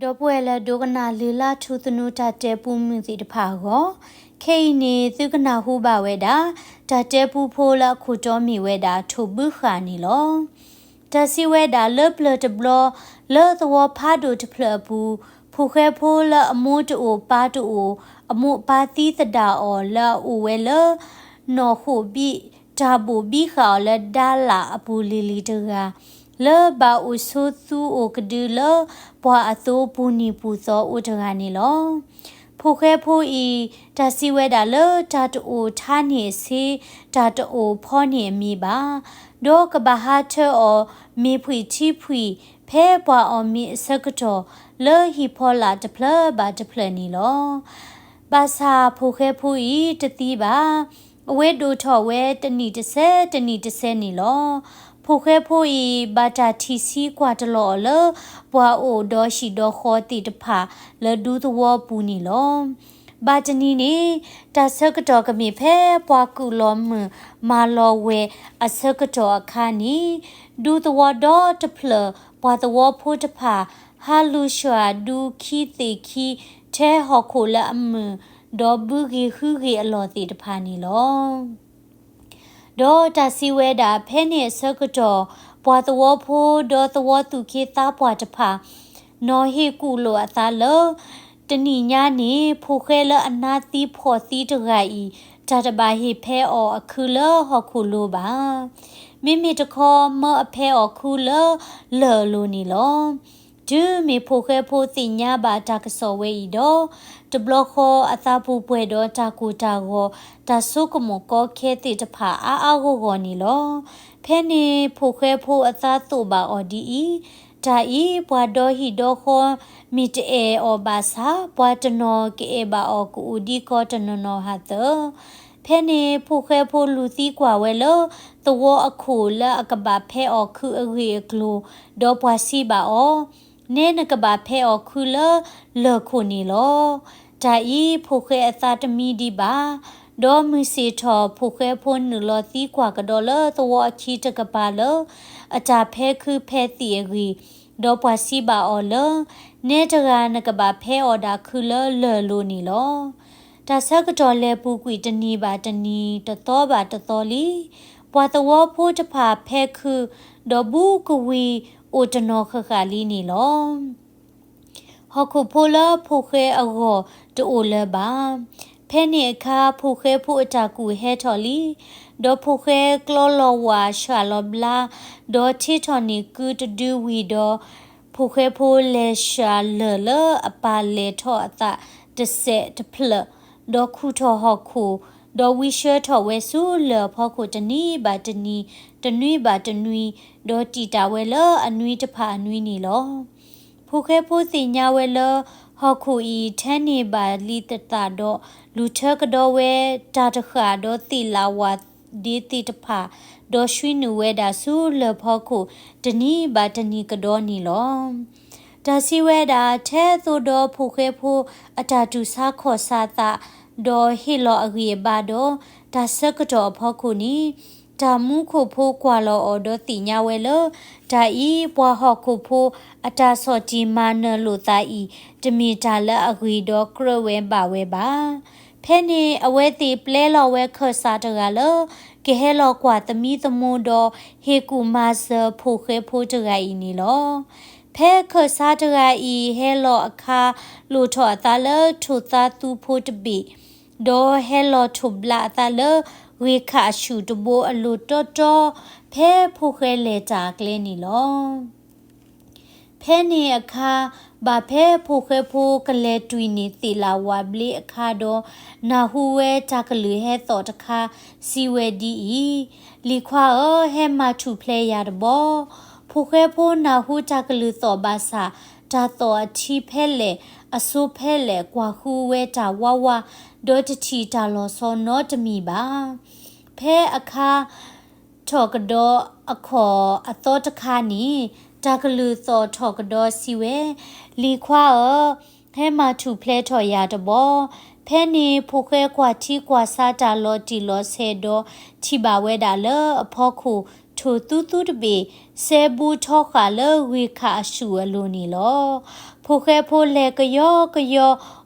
ဒီပုၢ်ဝဲၢ်လၢဒိကနၣ်လုၢ်လၢ်ထူသနူတၢ်တဲပူမုာ်သ့ၣ်တဖၣ်အဂီၢ်, ခဲအံၤန့ၣ် သုကနၢ်ဟူဘၣ်ဝဲဒၣ် တၢ်တဲပူဖိလၢအခိၣ်တီမ့ၢ်ဝဲဒၣ် ထိၣ်ဘုဃၢ်န့ၣ်လီၤ. တၢ်စံးဝဲဒၣ်လၢပျၢၤတဘျီ လၢသဝီဖးဒိၣ်တဖျၢၣ်အပူၤ, ဖိၣ်ဃဲဖိလၢအမိၢ်တအိၣ်ပၢ်တအိၣ်, အမိၢ်အပၢ်သံသဒၣ်အီၤလၢအအိၣ်ဝဲလၢ နီၣ်ဃိၣ်ဘံၣ်, တၢ်ဘိၣ်ဘံဃာ်အီၤလၢဒါလၣ်အပူၤလံၤလံၤတဂၤ, လၢဘၣ်အိၣ်ဆိသူအိၣ်ကဒုလၢပှၢ်အသိပူၤနံၤပူၤသီအိၣ်တဂၤန့ၣ်လီၤ. ဖိၣ်ဃဲဖိအံၤ တၢ်စံးဝဲဒၣ်လၢတၢ်တအိၣ်ထါန့ၢ်အဆ့, တၢ်တအိၣ်ဖီန့ၢ်အမ့ၢ်ဘၣ်, ဒီးကဘၣ်ဟးထၢအီၤမ့ၤဖှံးထံဖှံး ဖဲပှၤအီၣ်မ့ၤအဆၢကတီၢ် လၢဟံၣ်ဖီလာ်တဖျၢၣ်ဘၣ်တဖျၢၣ်န့ၣ်လီၤ. ဘၣ်ဆၣ်ဖိၣ်ဃဲဖိအံၤတသံဘၣ်, အဝဲဒိၣ်ထီၣ်ဝဲတနံၣ်တစဲးတနံၣ်တစဲးန့ၣ်လီၤ. ဖိၣ်ဃဲဖိအံၤ ဘၣ်တၢ်ထံၣ်ဆံးကွၢ်တလီၤအီၤလၢ ပှၤအိၣ်ဒီးဟံၣ်ဒီးဃီသ့ၣ်တဖၣ်လၢဒူသဝီပူၤန့ၣ်လီၤ. ဘၣ်တနံၤန့ၣ် တၢ်ဆၢကတီၢ်ကမ့ၢ်ဖဲပှၤကုၢ်လီၤမုာ်မၤလီၤဝဲအဆၢကတီၢ်အခါန့ၣ်, ဒူသဝီဒီတဖျၢၣ် ပှၤသဝီဖိတဖၣ် ဟးလူၤဆှၣ်ဒူခံသ့ၣ်ခံ ထဲဟီၣ်ခိၣ်လၢအမုာ်, ဒီးဘုဂ့ၤဟုဂ့ၤအလီၢ်သ့ၣ်တဖၣ်န့ၣ်လီၤ. ဒီးတၢ်စံးဝဲဒၣ် ဖဲန့ၣ်အဆၢကတီၢ် ပှၤသဝီဖိဒီးသဝီသူၣ်က့သးပှၢ်တဖၣ် နီၤဟ့ၣ်ကူၣ်လိာ်အသးလၢ တနံၤညါန့ၣ် ဖိၣ်ဃဲလၢအနါသံဖှီၣ်သံတဂၤအံၤ တၢ်တဘၣ်ဟ့ၣ်ဖဲအီၤအခုလၢဟီၣ်ခိၣ်လိၤဘၣ်. မ့မ့ၢ်တခီ မၢအဖဲအီၤခုလၢလၢၢ်အလိၤန့ၣ်လီၤ. တုၤမ့ၢ်ဖိၣ်ဃဲဖိသ့ၣ်ညါဘၣ်တၢ်ကစီၣ်ဝဲအံၤဒီး, တဘျီဃီအသးပူၤပှဲၤဒီးတၢ်ကိၢ်တၢ်ဂီၤ, တၢ်ဆိကမိၣ်ကီခဲသ့ၣ်တဖၣ်အါအါဂီၢ်ဂီၢ်န့ၣ်လီၤ. ဖဲန့ၣ်ဖိၣ်ဃဲဖိအသးသိၣ်ဘၣ်အီၤဒ်အံၤ, တၢ်အံၤပှၤဒီဟံၣ်ဒီဃီ မ့ၢ်တအဲၣ်အီၤဘၣ်ဆၣ်, ပှၤတနီၤကအဲၣ်ဘၣ်အီၤကအိၣ်ဒံးကီးတနီၤနီၤဟးသၢၣ်. ဖဲန့ၣ်ဖိၣ်ဃဲဖိလူၤသံကွၢ်ဝဲလၢ သဝီအခိၣ်လၢအကဘၣ်ဖဲအီၤခုအဂ့ၢ်အကျိၤ, ဒီးပှၤစံးဘၣ်အီၤ, နဲနကဘၣ်ဖဲအီၤခုလၢလၢၢ်ခိၣ်န့ၣ်လီၤ. တၢ်အံၤဖိၣ်ဃဲအသးတမံဒံးဘၣ်. ဒီးမုၢ်ဆ့ၣ်ထီၣ်ဖိၣ်ဃဲဖိနုာ်လီၤသံကွၢ်ကဒီးလၢသဝီအခံတကပၤလၢ အတၢ်ဖဲခုဖဲသ့ၣ်အဂ့ၢ်, ဒီးပှၤစံးဘၣ်အီၤလၢ နဲတဂၤနကဘၣ်ဖဲအီၤဒၣ်ခုလၢလၢၢ်လိၤန့ၣ်လီၤ. တၢ်ဆၢကတီၢ်လဲၤပူၤကွံာ်တနံၤဘၣ်တနံၤ တသီဘၣ်တသီလံ. ပှၤသဝီဖိတဖၣ်ဖဲခု, ဒီးဘူးကဝံၤအိၣ်တနီၤဃၣ်ဃၣ်လံန့ၣ်လီၤ. ဟီၣ်ခိၣ်ဖိလၢဖိၣ်ဃဲအဂီၢ်တအိၣ်လၢၤဘၣ်. ဖဲန့ၣ်အခါ ဖိၣ်ဃဲဖိအတၢ်ကူၣ်ဟဲထီၣ်လံ. ဒီးဖိၣ်ဃဲကျီလီၤဝၣ်ဆှၣ်လီၤဘျါ, ဒီးထ့ထီၣ်န့ၢ်ကုတဒုဝံၤဒီး, ဖိၣ်ဃဲဖိလဲၤဆှၣ်လၢၢ်လၢအပၢ်လဲၤထီၣ်အသးတစဲးတဖျၢၣ်, ဒီးခူၣ်ထီၣ်ဟီၣ်ခိၣ်, ဒီးဝံဆှၢထီၣ်ဝဲဆူလၢၢ်အဖီခိၣ်တနံၤဘၣ်တနံၤ, တနွံဘၣ်တနွံ, ဒီးတံာ်တာ်ဝဲလၢအနွံတဖၣ်အနွံန့ၣ်လီၤ. ဖိၣ်ဃဲဖိသ့ၣ်ညါဝဲလၢ ဟီၣ်ခိၣ်အံၤထဲန့ၢ်ဘၣ်လံသသးဒီး လူၤထၢကဒီးဝဲတၢ်တဃာ်ဒီးသ့ၣ်လၣ်ဝၣ်ဒ့သ့ၣ်တဖၣ်, ဒီးဆွံနုာ်ဝဲဒၣ်ဆူလၢၢ်ဖီခိၣ်တနံၤဘၣ်တနံၤကဒီးန့ၣ်လီၤ. တၢ်စံးဝဲဒၣ် ထဲသိးဒီးဖိၣ်ဃဲဖိအတၢ်တူၢ်ဆါခီၣ်ဆါသး, ဒီးဟ့ၣ်လီၤအဂံၢ်အဘါဒီး တၢ်ဆၢကတီၢ်အဖီခိၣ်န့ၣ်, တၢ်မူခိၣ်ဖိကွၢ်လီၤအီၤဒီးသ့ၣ်ညါဝဲလၢ တၢ်အံၤပှၤဟီၣ်ခိၣ်ဖိအတၢ်ဆီၣ်တံၢ်မၤနၢၤလိာ်သးအံၤ တမ့ၢ်တၢ်လၢအဂ့ၤဒီးကြၢးဝဲဘၣ်ဝဲဘၣ်. ဖဲန့ၣ်အဝဲသ့ၣ်ပျဲလီၤဝဲခၢၣ်စးတဂၤလၢ ကဟဲလီၤကွၢ်သမံသမိးဒီးဟ့ၣ်ကူၣ်မၤစၢၤဖိၣ်ဃဲဖိတဂၤအံၤန့ၣ်လီၤ. ဖဲခၢၣ်စးတဂၤအံၤဟဲလီၤအခါ လိၣ်ထီၣ်အသးလၢထိၣ်သါသူဖိတဘ့ၣ်, ဒီးဟဲလီၤထိၣ်ဘျးအသးလၢဂ့ၢ်ခးအဆူၣ်တဘိအလိၤတီတီ, ဖဲဖိၣ်ဃဲလဲၤတၢ်အကျဲန့ၣ်လီၤ. ဖဲန့ၣ်အခါ ဘၣ်ဖဲဖိၣ်ဃဲဖိကလဲၤတွံၢ်န့ၢ်သ့ၣ်လၣ်ဝၣ်ဘျ့အခါဒီး နၢ်ဟူဝဲတၢ်ကလုၢ်ဟဲသီၣ်တခါ စံးဝဲဒ်အံၤ, လံၤခွါဧၢ, ဟဲမၤထူၣ်ဖျဲးယၤတဘျီ. ဖိၣ်ဃဲဖိနၢ်ဟူတၢ်ကလုၢ်သီၣ်ဘၣ်ဆၣ်, တၢ်သီၣ်အထံဖဲလဲၣ်, အစိဖဲလဲၣ် ကွၢ်ဃုဝဲတၢ်ဝါဝါ, ဒီးတထံၣ်တၢ်လီၤဆီနီတမံၤဘၣ်. ဖဲအခါထီၣ်ကဒီးအခီၣ်အသီတခါန့ၣ်, တၢ်ကလုၢ်သီၣ်ထီၣ်ကဒီးစံးဝဲ, လံၤခွါဧၢ, ဟဲမၤထူၣ်ဖျဲးထီၣ်ယၤတဘျီ. ဖဲန့ၣ်ဖိၣ်ဃဲကွၢ်ထံကွၢ်ဆးတၢ်လီၤတံၢ်လီၤဆဲးဒီး ထံၣ်ဘၣ်ဝဲဒၣ်လၢအဖီခိၣ် ထိၣ်သူသူတဘ့ၣ် စဲဘူးထီဃာ်လၢဂ့ၢ်ခးအဆူၣ်အလိၤန့ၣ်လီၤ. ဖိၣ်ဃဲဖိလဲၤကယီကယီ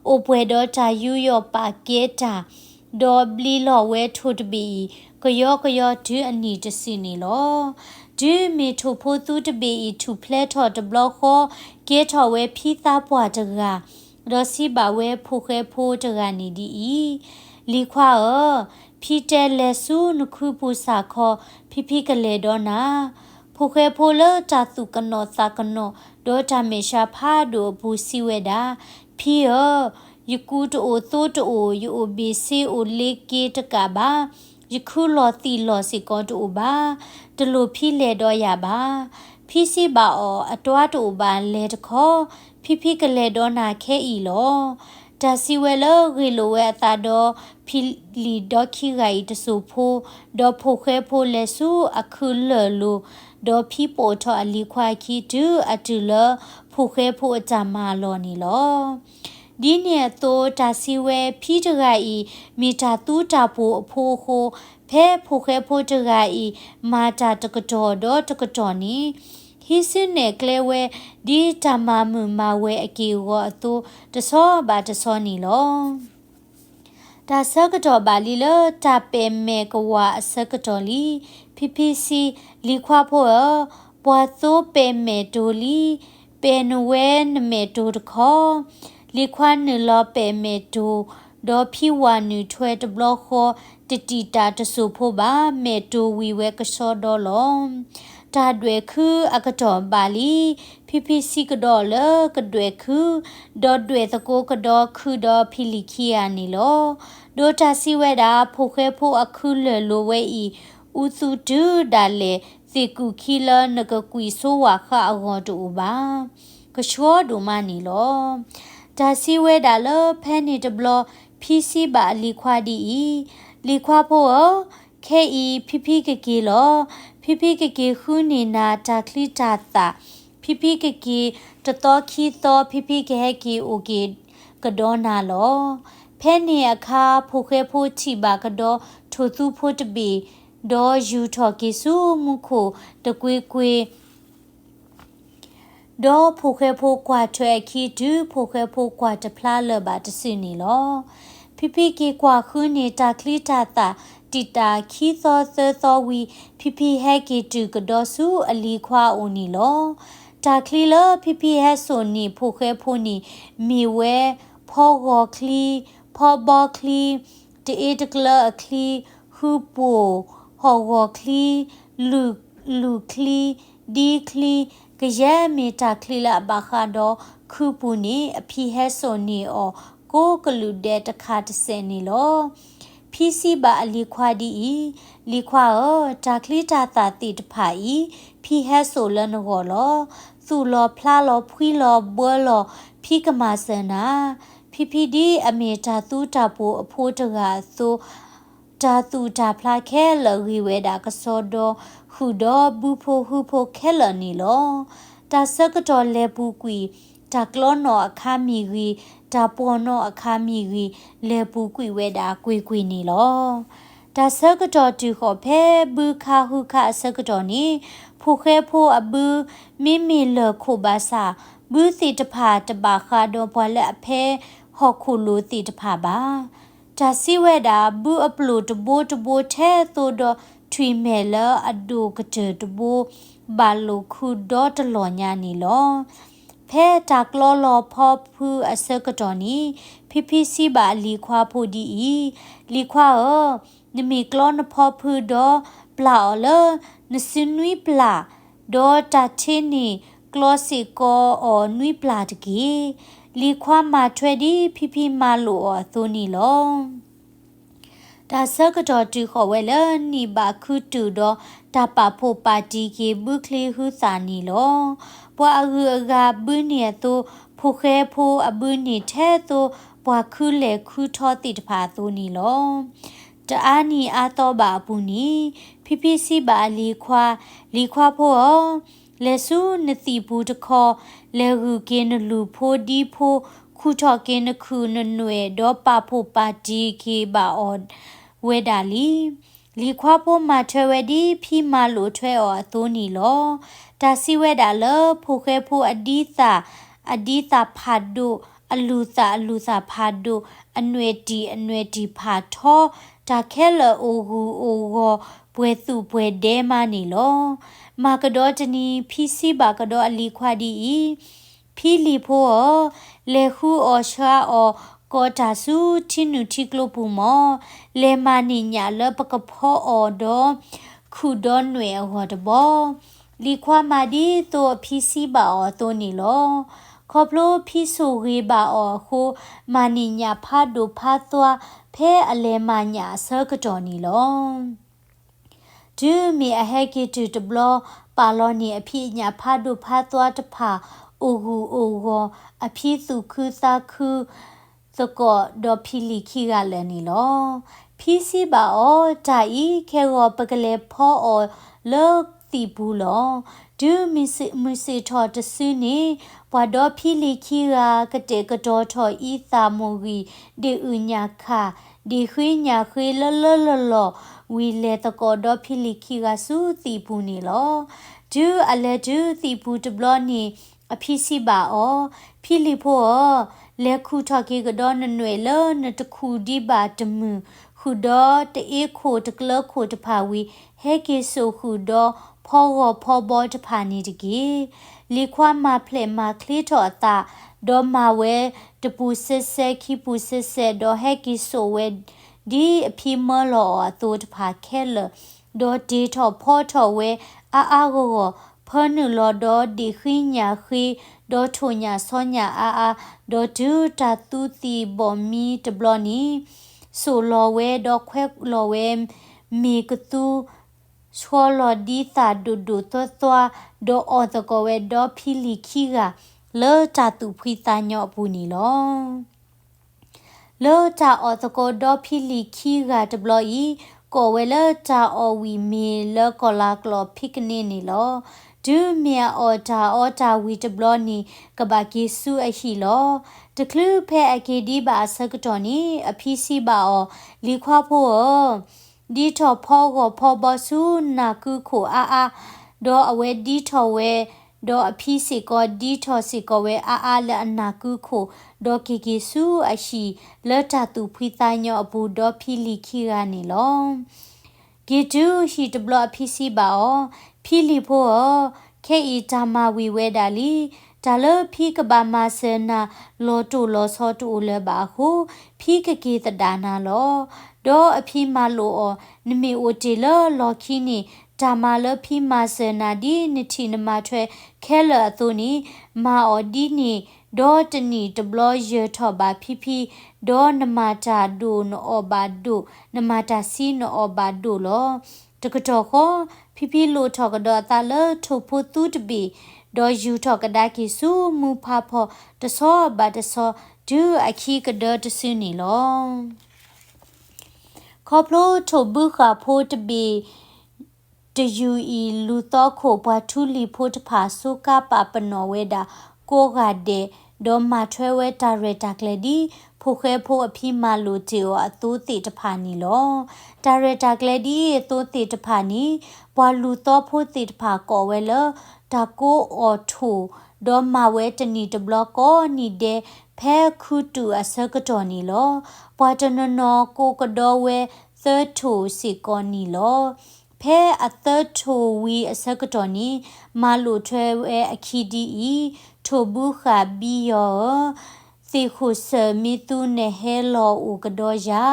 အိၣ်ပှဲၤဒီးတၢ်ယူးယီၣ်ပာ်ကဲတၢ်, ဒီးဘျံးလီၤဝဲထိၣ်တဘ့ၣ်အံၤ ကယီကယီတုၤအနံၣ်တစုန့ၣ်လီၤ. တုၤမ့ၢ်ထိၣ်ဖိသူတဘ့ၣ်အံၤထူၣ်ဖျဲးထီၣ်တဘျီဃီ, ကဲထီၣ်ဝဲဖံသးပှၢ်တဂၤ, ဒီးစံးဘၣ်ဝဲဖိၣ်ဃဲဖိတဂၤန့ၣ်ဒ်အံၤ, လံၤခွါဧၢ, ဖံတဲလဲၤဆူနခုပူၤစၢ်ခီ, ဖံဖံကလဲၤဒီးနၤ. ဖိၣ်ဃဲဖိလၢတၢ်သူၣ်ကနိးသးကနိး ဒီးတၢ်မဲာ်ဆှးဖးဒိၣ်အပူၤစံးဝဲဒၣ်, ဖံဧၢ, ယကူတအိၣ်သိတအိၣ်, ယအိၣ်ဘ့ၣ်ဆ့အိၣ်လ့က့တကးဘၣ်, ယခုလီၤသံၣ်လီၤစ့ၢ်ကီးတအိၣ်ဘၣ်. တလိၣ်ဖံလဲၤဒီးယၤဘၣ်. ဖံစံးဘၣ်အီၤ, အတွါတအိၣ်ဘၣ်, လဲၤတခီ, ဖံဖံကလဲၤဒီးနၤခဲအံၤလီၤ. တၢ်စံးဝဲလၢဂ့ၢ်လိာ်ဝဲအသးဒီး ဖံလံၣ်ဒီခံဂၤအံၤတစိၢ်ဖိ, ဒီးဖိၣ်ဃဲဖိလဲၤဆူအခုလၢၢ်လိၤ, ဒီးဖံပိာ်ထီၣ်အလံၤခွါအခံ တုၤအတုၤလၢဖိၣ်ဃဲဖိအတၢ်မၤလီၢ်န့ၣ်လီၤ. ဒ်န့ၣ်အသိး တၢ်စံးဝဲဖံတဂၤအံၤ မ့ၢ်တၢ်သူတၢ်ပှိၤအဖိအဃိ, ဖဲဖိၣ်ဃဲဖိတဂၤအံၤ မၤတၢ်တကတီၢ်ဒီးတကတီၢ်န့ၣ်, ဟံးစုနဲၣ်ကျဲဝဲ ဒ်တၢ်မၤမုာ်မၤဝဲၤအက့ၢ်အဂီၤအသိး တဆီဘၣ်တဆီန့ၣ်လီၤ. တၢ်ဆၢကတီၢ်ဘၣ်လံလၢတၢ်ပဲာ်မဲာ်ကဝၤအဆၢကတီၢ်လံ. ဖံဖံစံး, လံၤခွါဖိဧၢ, ပှၤသိပဲာ်မဲာ်တိၤလံ, ပဲာ်နဝဲနမဲာ်တိၤတခီ. လံၤခွါနုာ်လီၤပဲာ်မဲာ်တိၤ, ဒီးဖံဝၤနုာ်ထွဲတဘျီဃီ, တတံာ်တာ်တစိၢ်ဖိဘၣ်, မဲာ်တိၤဝံၤဝဲကဆှီဒီလီၤ. တၢ်ဒွဲၣ်ခုအကတီၢ်ဘၣ်လံ. ဖံဖံစံးကဒီးလၢကဒွဲၣ်ခု, ဒီးဒွဲၣ်သကိးကဒီးခုဒီးဖံလံၤခံဂၤန့ၣ်လီၤ. ဒီးတၢ်စံးဝဲဒၣ်, ဖိၣ်ဃဲဖိအခုလၢၢ်လိၤဝဲအံၤ, အူသူတုၤဒၣ်လဲာ် သ့ၣ်ကူၣ်ခံလၢနကကွံာ်ဆိဝၣ်ဃးအဂီၢ်တအိၣ်ဘၣ်. ကဆှီဒိၣ်မးန့ၣ်လီၤ. တၢ်စံးဝဲဒၣ်လၢဖဲန့ၣ်တဘျီ, ဖံစံးဘၣ်အလံၤခွါဒ်အံၤ, လံၤခွါဖိဧၢ, ခဲအံၤဖံဖံကက့ၤလီၤ. ဖံဖံကက့ၤဃုန့ၢ်နၤတၢ်ချံတၢ်သၣ်, ဖံဖံကက့ၤတသီခံသီ, ဖံဖံကဟဲက့ၤအိၣ်က့ၤကဒီးနၤလီၤ. ဖဲန့ၣ်အခါ ဖိၣ်ဃဲဖိထံၣ်ဘၣ်ကဒီးထိၣ်သူဖိတဘ့ၣ်, ဒီးယူာ်ထီၣ်က့ၤဆူမူခိၣ်တကွ့ကွ့ ဒီးဖိၣ်ဃဲဖိကွၢ်ထွဲအခံတုၤ ဖိၣ်ဃဲဖိကွၢ်တဖျါလၢၤဘၣ်တစုန့ၣ်လီၤ. ဖံဖံက့ၤကွၢ်ဃုန့ၢ်တၢ်ချံတၢ်သၣ် တံာ်တာ်ခံသီသၢသီဝံၤ ဖံဖံဟဲက့ၤတုၤကဒီးဆူအလံၤခွါအအိၣ်န့ၣ်လီၤ. တၢ်ချံလၢဖံဖံဟဲစိာ်န့ၢ်ဖိၣ်ဃဲဖိန့ၣ် မ့ၢ်ဝဲ ဖီဂီၤချံ, ဖီဘီချံ, တအ့တကျၢအချံ, ဃုပိၢ်, ဟီၣ်ဂီၤချံ, လူၢ်ချံ, ဒံချံ, ကယဲၢ်မ့ၢ်တၢ်ချံလၢအဘၣ်ဃးဒီးခုပူၤန့ၣ် အဖံဟဲစိာ်န့ၢ်အီၤကိးကလုာ်ဒဲးတခါတစဲးန့ၣ်လီၤ. ဖံစံးဘၣ်အလံၤခွါဒ်အံၤ, လံၤခွါဧၢ, တၢ်ချံတၢ်သၣ်သ့ၣ်တဖၣ်အံၤ ဖံဟဲစိာ်လၢနဂီၢ်လီၤ. သူၣ်လီၤဖျါလီၤဖှံလီၤဘှၢလီၤ ဖံကမၤစၢၤနၤ. ဖံဖံဒ်အမ့ၢ်တၢ်သူတၢ်ပှိၤအဖိတဂၤအသိး တၢ်သူၣ်တၢ်ဖျါခဲလၢာ်ဂ့ၤဝဲဒၣ်ကစီဒီ ဃုာ်ဒီးဘုဖိဟုဖိခဲလၢာ်န့ၣ်လီၤ. တၢ်ဆၢကတီၢ်လဲၤပူၤကွံာ်, တၢ်ကျီနီၣ်အခါမ့ၢ်ဂ့ၤ, တၢ်ပှီၢ်နီၣ်အခါမ့ၢ်ဂ့ၤ, လဲၤပူၤကွံာ်ဝဲဒၣ်ကွ့ၢ်ကွ့ၢ်န့ၣ်လီၤ. တၢ်ဆၢကတီၢ်တုၤဃီၤဖဲဘုခါဃုခါအဆၢကတီၢ်န့ၣ်, ဖိၣ်ဃဲဖိအဘု မ့မ့ၢ်လၢၢ်ခိၣ်ဘၣ်ဆၣ်, ဘုသ့ၣ်တဖၣ်တဘၣ်ဃးဒီးပှၤလၢအဖဲဟီၣ်ခိၣ်လိၤသ့ၣ်တဖၣ်ဘၣ်. တၢ်စံးဝဲဒၣ် ဘုအပျိၢ်တဘိတဘိထဲသိးဒီးထွံၣ်မဲာ်လၢအဒိၣ်ကတၢၢ်တဘိ ဘၣ်လိာ်ခုဒီတလီၢ်ညါန့ၣ်လီၤ. ဖဲတၢ်ကျီလီၤဖီဖုအဆၢကတီၢ်န့ၣ်, ဖံဖံစံးဘၣ်အလံၤခွါဖိဒ်အံၤ, လံၤခွါဧၢ, နမ့ၢ်ကျီနဖီဖုဒီး ပျၢ်အီၤလၢနစုနွံပျၢ်, ဒီးတၢ်ထ့န့ၣ်ကျီစ့ၢ်ကီးအီၤနွံပျၢ်တက့ၢ်. လံၤခွါမၤထွဲဒ်ဖံဖံမၤလိာ်အီၤအသိးန့ၣ်လီၤ. တၢ်ဆၢကတီၢ်တုၤဃီၤဝဲလၢနံၣ်ဘၣ်ခုတုာ်ဒီး တၢ်ပာ်ဖှိၣ်ပာ်တံၢ်က့ၤဘုချံဟုသၣ်န့ၣ်လီၤ. ပှၤအဂုၤအဂၤဘုန့ၣ်အသိး, ဖိၣ်ဃဲဖိအဘုန့ၣ်ထဲသိး ပှၤခုလဲၢ်ခုထီသ့ၣ်တဖၣ်အသိးန့ၣ်လီၤ. တအါနံၤအါသီဘၣ်အပူၤန့ၣ်, ဖံဖံစံးဘၣ်အလံၤခွါ, လံၤခွါဖိဧၢ, လဲၤဆူနသံၣ်ပူၤတခီ, လဲၤဂုာ်က့ၤနလူၢ်ဖိဒံဖိ, ခူၣ်ထီၣ်က့ၤနခုၣ်နနွဲၣ်, ဒီးပာ်ဖှိၣ်ပာ်တံၢ်က့ၤဘၣ်အီၤဝဲဒၣ်လံ. လံၤခွါဖိမၤထွဲဝဲဒ်ဖံမၤလိာ်ထွဲအီၤအသိးန့ၣ်လီၤ. တၢ်စံးဝဲဒၣ်လၢဖိၣ်ဃဲဖိအဒံသၣ် အဒံသၣ်ဖးဒိၣ်, အလူၤသၣ်အလူၤသၣ်ဖးဒိၣ်, အနွဲၣ်တံၢ်အနွဲၣ်တံၢ်ဖးထီ, တၢ်ခဲလၢာ်အိၣ်ဂူာ်အိၣ်ဂီၤ ပှဲၤသူၣ်ပှဲၤဒဲမးန့ၣ်လီၤ. မၤကဒီးတနံၤ ဖံစံးဘၣ်ကဒီးအလံၤခွါဒ်အံၤ, ဖံလံၤဖိဧၢ, လဲၤဃုအီၣ်ဆှါအီၣ် ကိးတၢ်ဆူထံနုာ်ထံကျိပူၤမၢ်, လဲၤမၤန့ၢ်ညၣ်လၢပကဖီအီၤဒီး ခုၣ်ဒီးနွဲၣ်အဂီၢ်တဘျီ. လံၤခွါမၤဒ်သိးအဖံစံးဘၣ်အီၤအသိးန့ၣ်လီၤ. ခီဖျိဖံစိာ်ဂ့ၤဘၣ်အီၤအဃိ, မၤန့ၢ်ညၣ်ဖးဒိၣ်ဖးသွါ ဖဲအလဲၤမၤညၣ်အဆၢကတီၢ်န့ၣ်လီၤ. တုၤမ့ၢ်အဟဲက့ၤတုၤတဘျီ, ပာ်လီၤန့ၢ်အဖံအညၣ်ဖးဒိၣ်ဖးသွါတဖၣ် အိၣ်ဂူာ်အိၣ်ဂီၤ, အဖံသူၣ်ခုသးခု သကိးဒီးဖံလံၤခံဂၤလၢာ်န့ၣ်လီၤ. ဖံစံးဘၣ်အီၤ, တၢ်အံၤ ခဲဂီၤပကလဲၤဖီအီၤလၢသံၣ်ပူၤလီၤ. တုၤမုၢ်ဆ့ၣ်ထီၣ်တစုန့ၣ်, ပှၤဒီဖံလံၤခံဂၤ ကတဲာ်ကတီၤထီၣ်အံသၣ်မိၢ်ဂံၢ်, ဒ့ၣ်အုၣ်ညၣ်ခၣ်, ဒ့ၣ်ဃ့ညၣ်ဃ့လၢလၢလီၢ်လီၢ်, ဝံၤလဲၤသကိးဒီဖံလံၤခံဂၤဆူသံၣ်ပူၤန့ၣ်လီၤ. တုၤအလဲၤတုၤသံၣ်ပူၤတဘျီန့ၣ်, အဖံစံးဘၣ်အီၤ, ဖံလံၤဖိဧၢ, လဲၤခူၣ်ထီၣ်က့ၤကဒီးနနွဲၣ်လၢနတခူၣ်ဒံးဘၣ်တမုာ်, ဃုာ်ဒီးတအ့ခိၣ်တကျၢခိၣ်တဖၣ်ဝံၤ, ဟဲက့ၤစိာ်ဃုာ်ဒီးဖီဂီၤဖီဘီတဖၣ်န့ၣ်တက့ၢ်. လံၤခွါမၤဖျဲးမၤချ့ထီၣ်အသး, ဒီးမၤဝဲတပူၤစဲးစဲးခံပူၤစဲးစဲး, ဒီးဟဲက့ၤစိာ်ဝဲ ဒ်အဖံမၢလီၤအီၤအသိးတဖၣ်ခဲလၢာ်, ဒီးတ့ၢ်ထီၣ်ဖီထီၣ်ဝဲအါအါဂီၢ်ဂီၢ်, ဖၢနုာ်လီၤဒီးဒ့ၣ်ဃံညၣ်ဃ့, ဒီးထိၣ်ညၣ်ဆီညၣ်အါအါ, ဒီးတုၤတၢ်သူသံၣ်ဘီၣ်မံတဘျီန့ၣ်, စိာ်လီၤဝဲဒီးခွဲလီၤဝဲမ့ၤကသူ ဆှီလီၤဒံသၣ်ဒိၣ်ဒိၣ်သွါသွါ, ဒီးအီၣ်သကိးဝဲဒီဖံလံၤခံဂၤ လၢတၢ်သူၣ်ဖှံသးညီအပူၤန့ၣ်လီၤ. လၢတၢ်အီၣ်သကိးဒီဖံလံၤခံဂၤတဘျီအံၤ, ကိးဝဲလၢတၢ်အီၣ်ဝံာ်မ့ၤလၢကီၢ်လၤကျိာ် picnic န့ၣ်လီၤ. တုၤမ့ၢ်အအီၣ်တၢ်အီတၢ်ဝံၤတဘျီန့ၣ်, ကဘၣ်က့ၤဆူအဟံၣ်လီၤ. တချုးဖဲအက့ၤဒံးဘၣ်အဆၢကတီၢ်န့ၣ်, အဖံစံးဘၣ်အီၤ, လံၤခွါဖိဧၢ, ဒံထီၣ်ဖီဂီၤဖီဘီဆူနၢ်ကုခိၣ်အါအါ, ဒီးအဝဲဒံထီၣ်ဝဲ, ဒီးအဖံစ့ၢ်ကီးဒံထီၣ်စ့ၢ်ကီးဝဲအါအါလၢအနၢ်ကုခိၣ်, ဒီးက့ၤက့ၤဆူအဟံၣ်လၢတၢ်သူၣ်ဖှံသးညီအပူၤ ဒီဖံလံၤခံဂၤန့ၣ်လီၤ. က့ၤတုၤဟံၣ်တဘျီအဖံစံးဘၣ်အီၤ, ဖံလံၤဖိဧၢ, ခဲအံၤတၢ်မၤဝံၤဝဲဒၣ်လံ. တၢ်လၢဖံကဘၣ်မၤစၢၤနၤ လီၤတိၢ်လီၤဆီတအိၣ်လၢၤဘၣ်အဃိ, ဖံကက့ၤသဒၣ်နၤလီၤ. ဒီးအဖံမၤလိာ်အီၤ, နမ့ၢ်အိၣ်တ့ၢ်လၢလီၢ်ခံန့ၣ်, တၢ်မၤလၢဖံမၤစၢၤနၤဒ်နထံၣ်နမၤထွဲခဲလၢာ်အသိးန့ၣ်, မၤအီၤဒ်န့ၣ်, ဒီးတနံၣ်တဘျီယၢၤထီၣ်ဘၣ်ဖံဖံ, ဒီးနမၤတၢ်ဒိၣ်နအီၣ်ဘၣ်ဒိၣ်, နမၤတၢ်ဆံးနအီၣ်ဘၣ်ဒိၣ်လီၤ. တကတီၢ်ဃီ, ဖံဖံလိၣ်ထီၣ်ကဒီးအသးလၢထိၣ်ဖိသူတဘ့ၣ်, ဒီးယူာ်ထီၣ်ကဒါက့ၤဆူမူဖးဖီတဆီဘၣ်တဆီ, တုၤအခံကဒၢတစုန့ၣ်လီၤ. ခီဖျိထိၣ်ဘုဃာ်ဖိတဘ့ၣ် တယူာ်အံၤ လူၤသီခိၣ်ပှၤထူလံၤဖိတဖၣ် ဆိကါပာ်ပနီၣ်ဝဲဒၣ်ကိးဂၤဒဲး, ဒီးမၤထွဲဝဲတၢ်ရဲၣ်တၢ်ကျဲၤဒ် ဖိၣ်ဃဲဖိအဖံမၤလိာ်တ့ၢ်အီၤအသိးသ့ၣ်တဖၣ်န့ၣ်လီၤ. တၢ်ရဲၣ်တၢ်ကျဲၤဒ်အသိးသ့ၣ်တဖၣ်န့ၣ်, ပှၤလူၤသီဖိသ့ၣ်တဖၣ်ကိးဝဲလၢ တၢ်ကိးအီၣ်ထိၣ်, ဒီးမၤဝဲတနံၣ်တဘျီကိးနံၣ်ဒဲး ဖဲခူတူာ်အဆၢကတီၢ်န့ၣ်လီၤ. ပှၤတနီၤနီၤကိးကဒီးဝဲသၢထိၣ်စ့ၢ်ကီးန့ၣ်လီၤ. ဖဲအသၢထိၣ်ဝံၤအဆၢကတီၢ်န့ၣ်, မၤလိာ်ထွဲဝဲအခံဒ်အံၤ, ထိၣ်ဘုဃာ်ဘံယီၤဧၢ, သ့ၣ်ခိၣ်ဆၢၣ်မ့ၢ်သုနဟဲလီၤအိၣ်ကဒီးယၤ,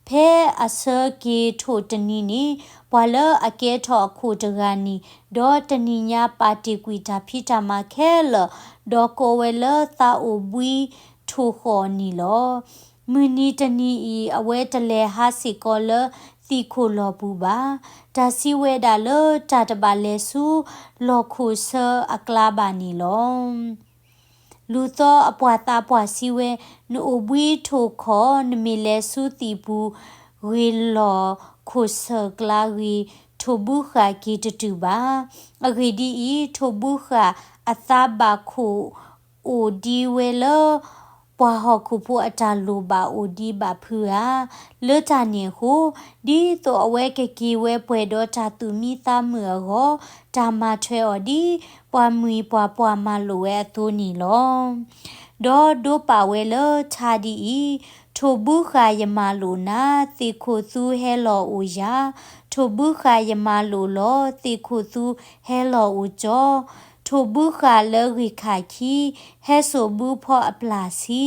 ဖဲအဆၢက့ၤထိၣ်တနံၤန့ၣ်, ပှၤလၢအကဲထီၣ်အခိၣ်တဂၤန့ၣ်, ဒီးတနံၤညါပာ်တ့ၢ်ကွံာ်တၢ်ဖံးတၢ်မၤခဲလၢာ်, ဒီးကိးဝဲလၢသးအိၣ်ဘှံးထိၣ်ဃီၣ်န့ၣ်လီၤ. မုၢ်နံၤတနံၤအံၤ အဝဲတလဲၤဟးစ့ၢ်ကီးလၢသံၣ်ခိၣ်လီၢ်ပူၤဘၣ်. တၢ်စံးဝဲဒၣ်လၢတၢ်တဘၣ်လဲၤဆူလီၢ်ခိၣ်ဆၢအကျါဘၣ်န့ၣ်လီၤ. လူၤသီအပှၤသးပှၢ်စံးဝဲ, နအိၣ်ဘှံးထိၣ်ခီၣ်, နမ့ၢ်လဲၤဆူသံၣ်ပူၤဂ့ၤ လီၢ်ခိၣ်ဆၢကျါဂ့ၤ, ထိၣ်ဘုဃာ်က့ၤတတုၤဘၣ်. အဂ့ၢ်ဒ်အံၤ, ထိၣ်ဘုဃာ်အသးဘၣ်ခိၣ်အိၣ်ဒံးဝဲလၢ ပှၤဟီၣ်ခိၣ်ဖိအတၢ်လိၣ်ဘၣ်အိၣ်ဒံးဘၣ်ဖုဧါ. လၢတၢ်န့ၣ်အဃိ, ဒ်သိးအဝဲကက့ၤဝဲပှဲၤဒီးတၢ်သူၣ်မံသးမုာ်အဂီၢ်, တၢ်မၤထွဲအီၤဒ်ပှၤမှံၤပှၤပှၢ်မၤလိာ်ဝဲအသိးန့ၣ်လီၤ. ဒီးဒိပာ်ဝဲလၢထါဒ်အံၤ, ထိၣ်ဘုဃာ်ယမၤလိာ်နၤ, သ့ၣ်ခိၣ်သူဟဲလီၤအိၣ်ယၤ, ထိၣ်ဘုဃာ်ယမၤလိာ်လီၤ, သ့ၣ်ခိၣ်သူဟဲလီၤအိၣ်ကၠီ, ထိၣ်ဘုဃာ်လၢဂ့ၢ်ခၣ်ခံ, ဟဲစိာ်ဘုဖီအပျၢ်ဆံ,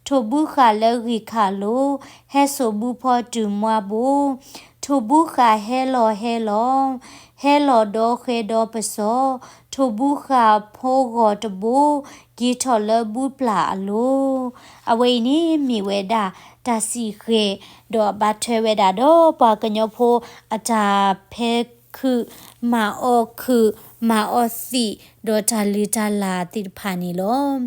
ထိၣ်ဘုဃာ်လၢဂ့ၢ်ခၣ်လိၤ, ဟဲစိာ်ဘုဖီတုၤမွါဘိ, ထိၣ်ဘုဃာ်ဟဲလီၤဟဲလီၤ, ဟဲလီၤဒီဃဲဒီပစီ, ထိၣ်ဘုဃာ်ဖိဂီၤတဘိ, က့ၤထီၣ်လၢဘုပျၢ်အလိၤ. အဝဲအံၤန့ၣ်မ့ၢ်ဝဲဒၣ်တၢ်စံၣ်ဃဲၤ, ဒီးဘၣ်ထွဲဝဲဒၣ်ဒီးပှၤကညီဖိအတၢ်ဖဲခုး, မၤအီၣ်ခုး, မၤအီၣ်သံး, ဒီးတၢ်လုၢ်တၢ်လၢ်သ့ၣ်တဖၣ်န့ၣ်လီၤ.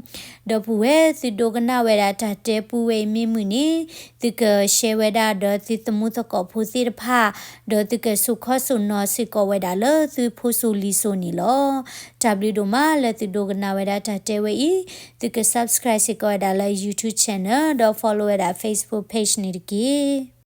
ဒီပုၢ်ဝဲၢ်သုဒိကနၣ်ဝဲဒၣ်တၢ်တဲပူဝဲအံၤမ့ၢ်မုာ်န့ၣ်, သုကshareဝဲဒၣ်ဒီးသုသမူသကိးဖိသ့ၣ်တဖၣ်, ဒီးသုကစိာ်ခီစိာ်နီၤစ့ၢ်ကီးဝဲဒၣ်လၢသုဖိစိၤလံၤစိၤန့ၣ်လီၤ. တၢ်ဘျုးဒိၣ်မးလၢသုဒိကနၣ်ဝဲဒၣ်တၢ်တဲဝဲအံၤ, သုကsubscribeစ့ၢ်ကီးဝဲဒၣ်လၢ YouTube channel ဒီးfollowဝဲဒၣ် Facebook page န့ၣ်တက့ၢ်.